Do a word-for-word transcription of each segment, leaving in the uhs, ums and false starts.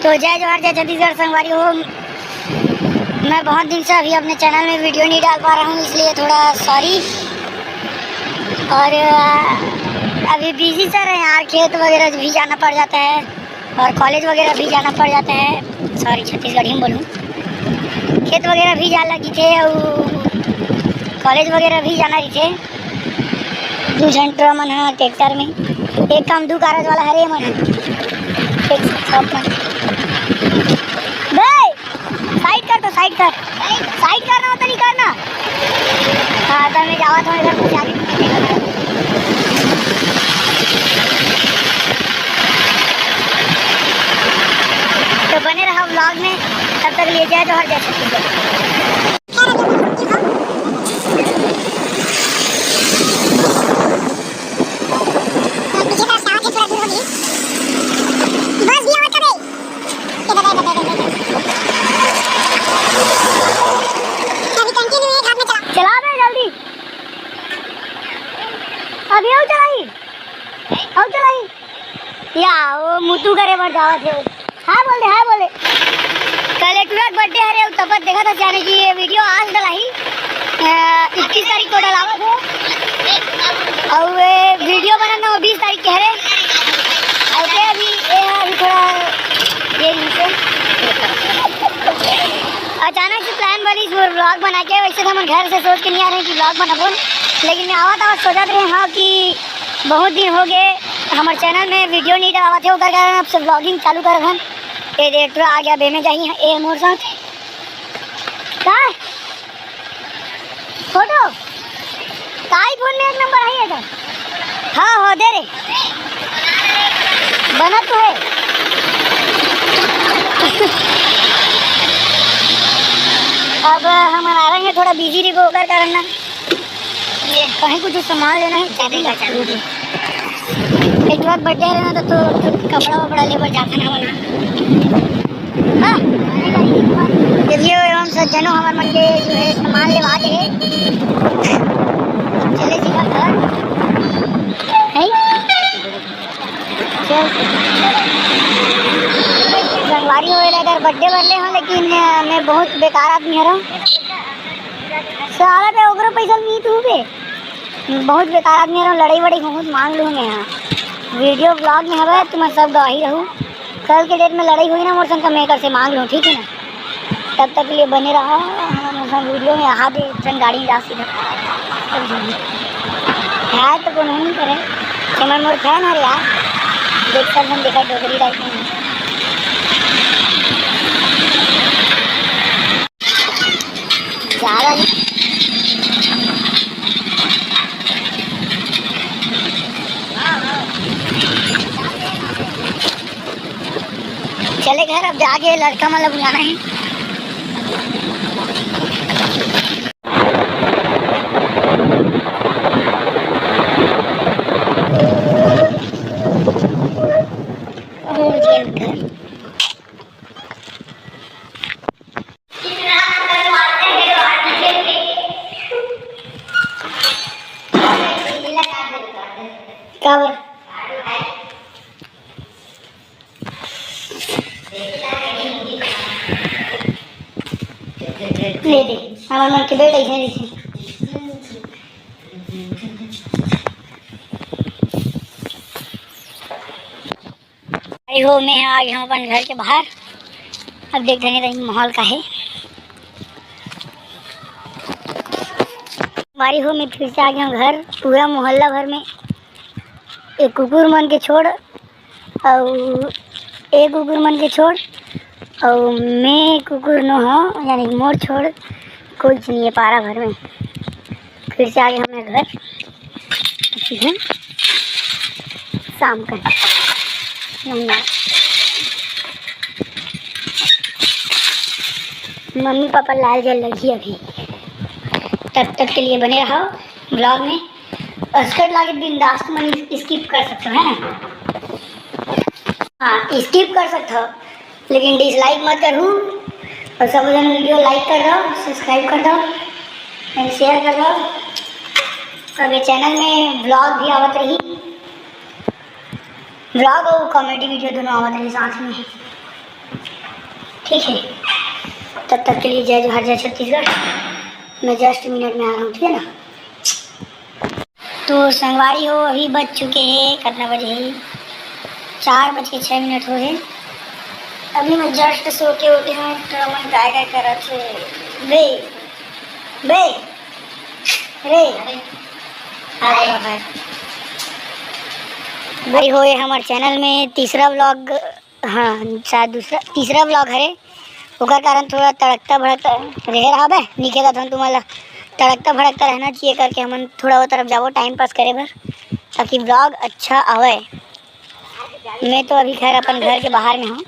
तो जय जोहार, जय छत्तीसगढ़ संगवारी हो। मैं बहुत दिन से अभी अपने चैनल में वीडियो नहीं डाल पा रहा हूँ, इसलिए थोड़ा सॉरी। और अ, अभी बिजी चल रहे हैं यार, खेत वगैरह भी जाना पड़ जाता है और कॉलेज वगैरह भी जाना पड़ जाता है। सॉरी, छत्तीसगढ़ी में बोलूँ, खेत वगैरह भी जाना लगी थे और कॉलेज वगैरह भी जाना रही थे। दू झन टुरा मन ह ट्रैक्टर में, एक काम दू कारज वाला हरे मन ह। एक साथ मन। बे, साइड कर तो, साइड कर। साइड करना होता नहीं करना। हाँ, तो मैं जावा था इधर कुछ आगे। तो बने रहा व्लॉग में, तब तक लिए जय जोहार, जय छत्तीसगढ़। पीछे तरफ से आवाज है, थोड़ा दूर होगी। बस भी आवत हवे। ये दबे, दबे, दबे, दबे। अभी कंटिन्यू एक हाथ में चला। चला बे जल्दी। अभी और चलाई। और चलाई। या, वो मुतू करे बर जावत हे। हाय बोल दे, हाय बोल दे। कल एक टुरा के बर्थडे हरे, अउ तपत देखत हस जाने कि ये वीडियो आज डलाही, अ, इक्कीस तारीख को डलावत हे, अउ ये वीडियो बनत ना, वो बीस तारीख के हरे। अउ के अभी, ये अभी थोड़ा ये नीचे अचानक से प्लान बनिस मोर व्लॉग बना के। वैसे तो हमन घर से सोच के नहीं आ रहे कि व्लॉग बनाबो, लेकिन मैं आवत आवत सोचत रहे हाँ कि बहुत दिन हो गए हमर चैनल में वीडियो नहीं डालत हे, ओकर कारण अब से व्लॉगिंग चालू करत हन। ए दे, टुरा आ गया, बे में जाही, ए मोर साथ। का? फोटो? का iPhone में एक नंबर है ये तो। हाँ, हाँ, दे रे। बना तो है। अब हम आ रहे हैं, थोड़ा बिजी रही, ओकर कारण ना। ये कहीं कुछ सामान लेना है, चाबी लगा। एक बार बर्थडे रहना तो, तो कपड़ा वपड़ा ले बर जाता ना बना। हाँ। देखिए, एवं सज्जनों, हमारे मन के जो है सामान लेवा के चले सीधा घर। है? चल। संगवारी हो रहा, अगर बर्थडे बर्थडे हो, लेकिन अ, मैं बहुत बेकार आदमी हूँ। साला बे, ओकरो पैसा नहीं तू बे। बहुत बेकार आदमी हूँ, लड़ाई वड़ाई बहुत मांग लूँ मैं यहाँ। वीडियो व्लॉग में हवे, तुम सब गवाही रहू। कल के डेट में लड़ाई हुई ना मोर संग, तो मैं कर से मांग लूँ, ठीक है ना? तब तक के लिए बने रहा हमारे संग वीडियो में। यहाँ भी ट्रेन गाड़ी जा सीधा। है तो कोनो नहीं करे, हमारे मोर फैन हरे यार। देख सब हम देखा डोगरी टाइप में। ज्यादा नहीं। चले घर, अब जाके लड़का मन ला बुलाना है। काबर? ले दे, हमार मन के बेटा ऐसे नहीं। भाई हो, मैं आ गया हूँ अपन घर के बाहर। अब देखते हैं भाई माहौल का है। भाई हो, मैं फिर से आ गया हूँ घर। पूरा मोहल्ला भर में एक कुकुर मन के छोड़, अउ एक कुकुर मन के छोड़, अउ मैं कुकुर नो हो, यानी कि मोर छोड़ कोई नहीं है पारा भर में। फिर से आ गया हूँ मैं घर। सीधे शाम का। नहीं यार। मम्मी पापा लाल जल लगी अभी। तब तक के लिए बने रहो व्लॉग में। स्कर्ट लागे बिंदास मन स्किप कर सकते हो, है ना? हाँ, स्किप कर सकते हो, लेकिन डिसलाइक मत करू। और सब जन वीडियो लाइक कर दो, सब्सक्राइब कर दो, एंड शेयर कर दो। और ये चैनल में व्लॉग भी आवत रही, व्लॉग और कॉमेडी वीडियो दोनों आवत रही साथ में। ठीक है, तब तक के लिए जय जोहार, जय छत्तीसगढ़। मैं जस्ट मिनट में आ रहा हूँ, ठीक है ना? तो संगवारी हो, अभी बज चुके हैं, कितना बजे है? चार बज के छः मिनट हो है। अभी मैं जस्ट सो के उठे हूँ, तो मन काय काय करत है। बे, बे, रे, आ गया भाई। भाई हो, ये हमारे चैनल में तीसरा व्लॉग, हाँ, शायद दूसरा, तीसरा व्लॉग हरे। ओकर कारण थोड़ा तड़कता भड़कता रहे रहा बे, निके का धन तुम्हारा तड़कता भड़कता रहना चाहिए करके हमन थोड़ा वो तरफ जाबो टाइम पास करे बर, ताकि व्लॉग अच्छा आवे। मैं तो अभी खैर अपन घर के बाहर में हूँ।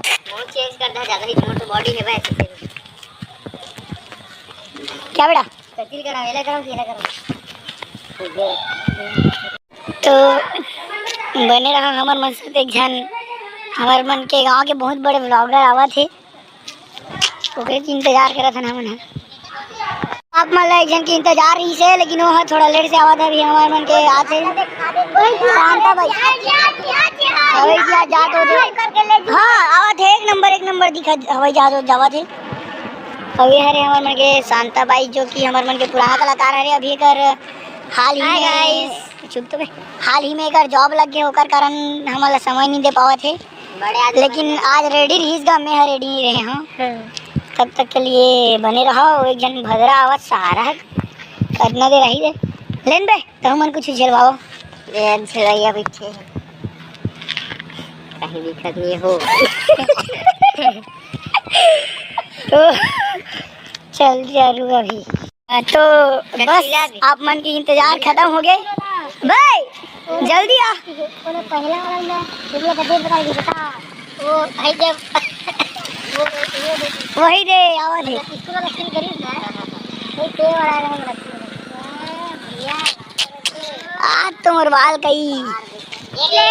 बहुत चेंज कर दे, ज्यादा ही मोट बॉडी है वैसे। क्या बेटा? कतिल करा, एला करा, एला करा। तो बने रहा हमर मन से, एक झन हमर मन के गांव के बहुत बड़े व्लॉगर आवत हे, ओकरे के इंतजार करत हन हमन ह। आप मन ला एक झन के इंतजार रहिस हे, लेकिन वो ह थोड़ा लेट से आवत हे, अभी हमर मन के आत हे। शांता बाई, हवाई जहाज जात होथे। हाँ, आवत हे, एक नंबर, एक नंबर दिखत हवाई जहाज जावत हे। अउ ये हरे हमर मन के शांता बाई, जो कि हमर मन के पुराना कलाकार हरे। अभी एकर हाल ही हाय में, गाइस। चुप तो बे। हाल ही में एकर जॉब लग गए, ओकर कारण हमन ला समय नहीं दे पावत हे। बड़े आदमी लेकिन बन गए। आज रेडी रहिस गा, मैं ह रेडी नहीं रहे हूँ। हाँ। तब तक के लिए बने रहो, एक झन भदरा आवत सारा ह। कतना देर रही दे। लेन बे, तहु मन कुछ झेलवाओ। ये झेलैया बैठे हैं। कहीं दिखत नहीं हो। तो चल जरूर अभी। हाँ, तो बस, आप मन के इंतजार खत्म हो गए। भाई, जल्दी आ। ओला पहला वाला ना, तुम लोग का देख बता दीजिए, बता। वो भाई जब, वो, वो, वो, वही दे, आवाज है। स्कूल वाला सीन करीब ना, वो पे वाला है, वाला सीन। भैया। आज तो मोर बाल कई। ये ले।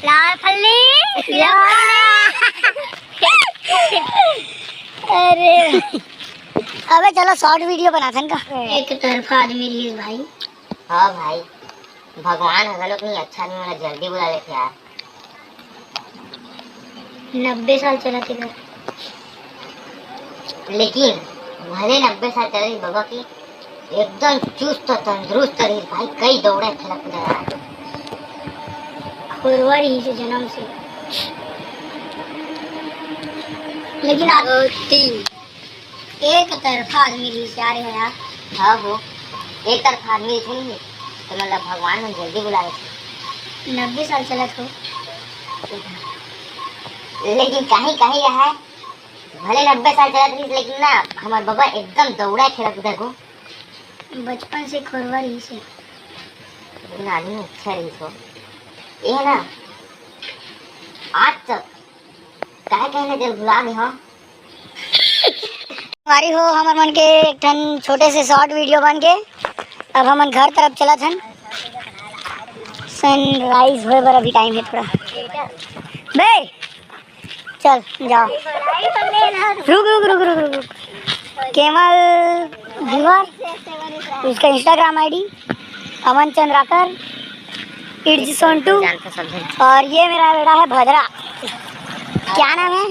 लाल फल्ली। या। अरे। अबे चलो शॉर्ट वीडियो बनाथन का। एक तरफा आदमी रहिस भाई। हाँ भाई, भगवान ह घलोक नहीं अच्छा नहीं वाला जल्दी बुला लेथे यार। नब्बे साल चलत हे घर। लेकिन भले नब्बे साल चले बाबा की, एकदम चुस्त तंदुरुस्त रहिस भाई, कई दौड़े खेला कूदा यार। खोरवा रहिस हे जन्म से। लेकिन आज दो, तीन। एक तरफा आदमी रहिस यार, हे यार। हाँ हो, एक तरफा आदमी रहिस नहीं, तो मतलब भगवान मन जल्दी बुला लेथे। नब्बे साल चलत हो। लेकिन कहीं कहीं रहा, भले नब्बे साल चलत रहिस, लेकिन ना, हमर बबा एकदम दौड़ा खेला कूदा को। बचपन से खोरवा रहिस हे। लेकिन आदमी अच्छा रहिस हो। ये ना, आज तक काहे कहे ना जब भुला गए हो। हमारी हो, हमर मन के एक ठन छोटे से शॉर्ट वीडियो बन के अब हमन घर तरफ चलत हन। सनराइज होए बर अभी टाइम है थोड़ा। बे, चल जाओ। रुक, रुक, रुक, रुक, रुक, रुक। केवल व्यूअर, उसका Instagram ID Aman Chandrakar, it's Sontu. और ये मेरा बेटा है भद्रा। क्या नाम है?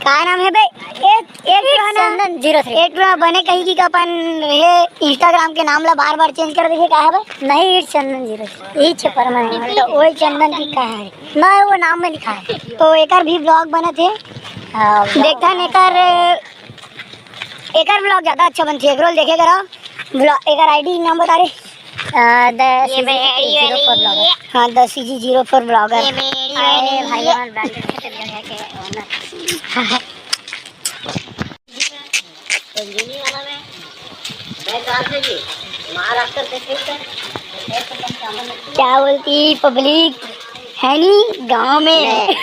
का नाम है बे? एक, एक ठो है ना? चंदन ज़ीरो थ्री। एक ठो बने कही कि अपन ये इंस्टाग्राम के नाम ला बार बार चेंज कर देखे, का है बे? नहीं, इट्स चंदन ज़ीरो थ्री, यही छे परमानेंट। तो वही चंदन की का है ना, वो नाम में लिखा है। तो एकर भी ब्लॉग बनत हे। हाँ, देखथन एकर, एकर ब्लॉग ज्यादा अच्छा बनथे, एकर देखे करा। ब्लॉग, एकर आईडी नाम बता रे। अ, द ये सीजी मेरी जीरो फोर वाली ब्लॉगर। हाँ, the CG zero four blogger. ये मेरी आए वाली भाई है। हमारे ब्रांडेड के owner। क्या बोलती पब्लिक, है नी गांव में,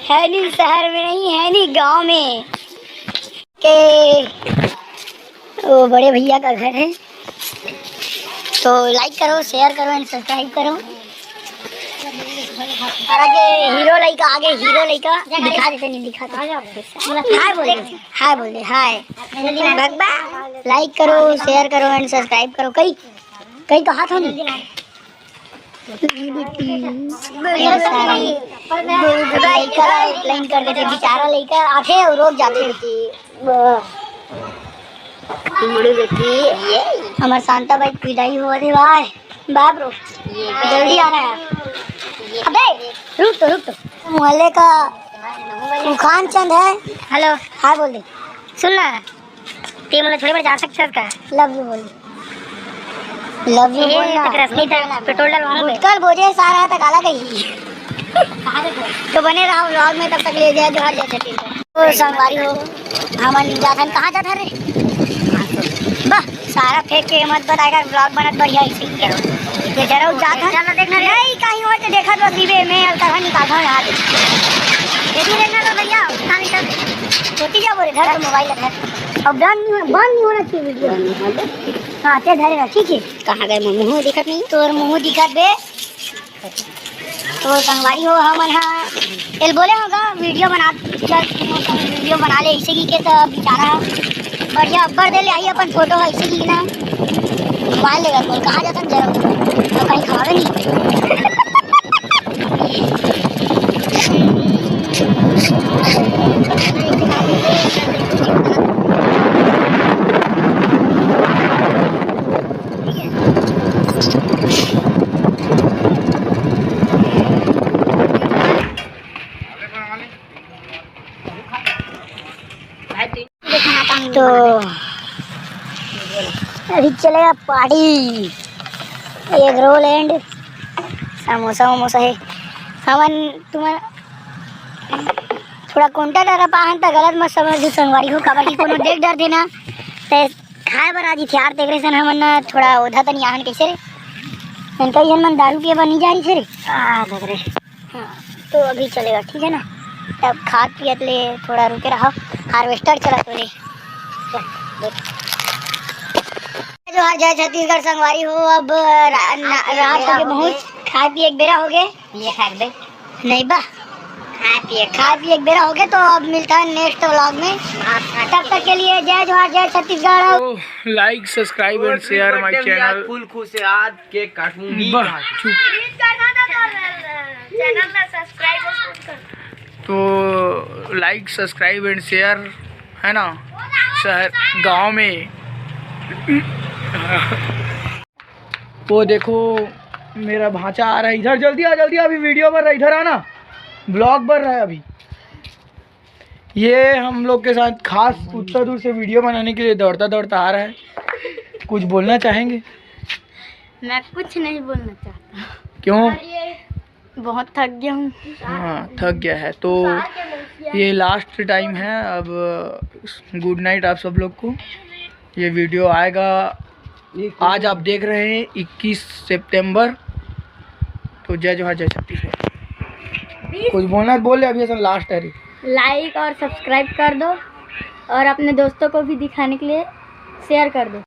है नी शहर में, नहीं है नी गांव में। के वो बड़े भैया का घर है, तो लाइक करो, शेयर करो एंड सब्सक्राइब करो। और आगे हीरो लइका, आगे हीरो लइका दिखा देते, नहीं दिखा देते। हाय बोल दे, हाय बोल दे, हाय। भगबा, लाइक करो, शेयर करो एंड सब्सक्राइब करो। कई, कई कहा था नहीं। लइका ला प्लान कर देथे, बेचारा लइका आथे अउ रोक जाथे। हमर शांता बाई पिटाई होवत हे भाई, बाप रो, जल्दी आ रहा है। अबे रुक तो, रुक तो। मोहल्ले का सुखान चंद है। हेलो। हाँ बोल दे। सुन ना, ते मोला छोड़े बर जा सकथस का? लव यू बोल। लव यू ए, बोल ना। तेकर असली टा-, पेट्रोल डलवाऊं बे। गुटकर बोझे सारा त काला कही। तो बने रहो व्लॉग में, तब तक ले जय जोहार, जय छत्तीसगढ़। तो संगवारी हो, हमन जाथन, कहाँ जाथन रे? बा, सारा फेंक के मत बताएगा, व्लॉग बनत बढ़िया इसी के। ये जरा जाथन। चल देखना रे। नहीं, कहीं और के देखत बस इबे में अलकरहा निकालथन यार। ये भी देखना तो भैया, कहाँ निकल? छोटी जा बोले, धर तो मोबाइल धर। अब बंद नहीं हो-, बंद नहीं होना चाहिए वीडियो। हाँ, ते धरे रह, ठीक है। कहाँ गए मुँह दिखत नहीं? तोर मुँह दिखत बे। तो संगवारी हो, हमन हा एल बोले होगा वीडियो बना, चल वीडियो बना ले, इसे की के तो बेचारा बढ़िया अब्बर दे ले आई अपन फोटो है, इसे की ना मोबाइल लेगा बोल, कहाँ जाता जरा तो कहीं खावे नहीं। तो अभी चलेगा party, egg roll and samosa वमोसा है। हमन तुमन थोड़ा कोंटा डरा पाहन त गलत मत समझ दू संगवारी हो, काबर कि कोनो देख डर देना ते खाए बर आज हथियार तेकरे सन हमन न थोड़ा ओधा तनी आहन कैसे रे, इनका ही मन दारू पिए बर नहीं जा रही थे रे। आ, देख रे। हाँ, तो अभी चलेगा, ठीक है ना? तब खात पियत ले थोड़ा रुके रहो, हार्वेस्टर चला तो ले। जोहार, जय छत्तीसगढ़ संगवारी हो। अब रा-, ना-, रात हो गए बहुत, खाए पिए एक बेरा हो गए। ये खा दे। नहीं बा, खाए पिए, खाए पिए एक बेरा हो गए। तो अब मिलता है नेक्स्ट व्लॉग में, तब तक के लिए जय जोहार, जय छत्तीसगढ़। तो like, subscribe and share my channel। फुल खुश है, आज केक काटूंगी। वाह, चुप। चैनल ला सब्सक्राइब और कुछ कर। तो like, subscribe and share, है ना, शहर गांव में। वो देखो, मेरा भांचा आ रहा है इधर, जल्दी आ, जल्दी आ, अभी वीडियो बन रहा है, इधर आना, व्लॉग बन रहा है अभी। ये हम लोग के साथ खास उतना दूर से वीडियो बनाने के लिए दौड़ता दौड़ता आ रहा है। कुछ बोलना चाहेंगे? मैं कुछ नहीं बोलना चाहता। क्यों? बहुत थक गया हूँ। हाँ, थक गया है। तो ये लास्ट टाइम है, अब गुड नाइट आप सब लोग को। ये वीडियो आएगा, आज आप देख रहे हैं इक्कीस सितंबर। तो जय जोहार, जय छत्तीसगढ़। कुछ बोलना है बोल ले, अभी ऐसा लास्ट है रे। लाइक और सब्सक्राइब कर दो और अपने दोस्तों को भी दिखाने के लिए शेयर कर दो।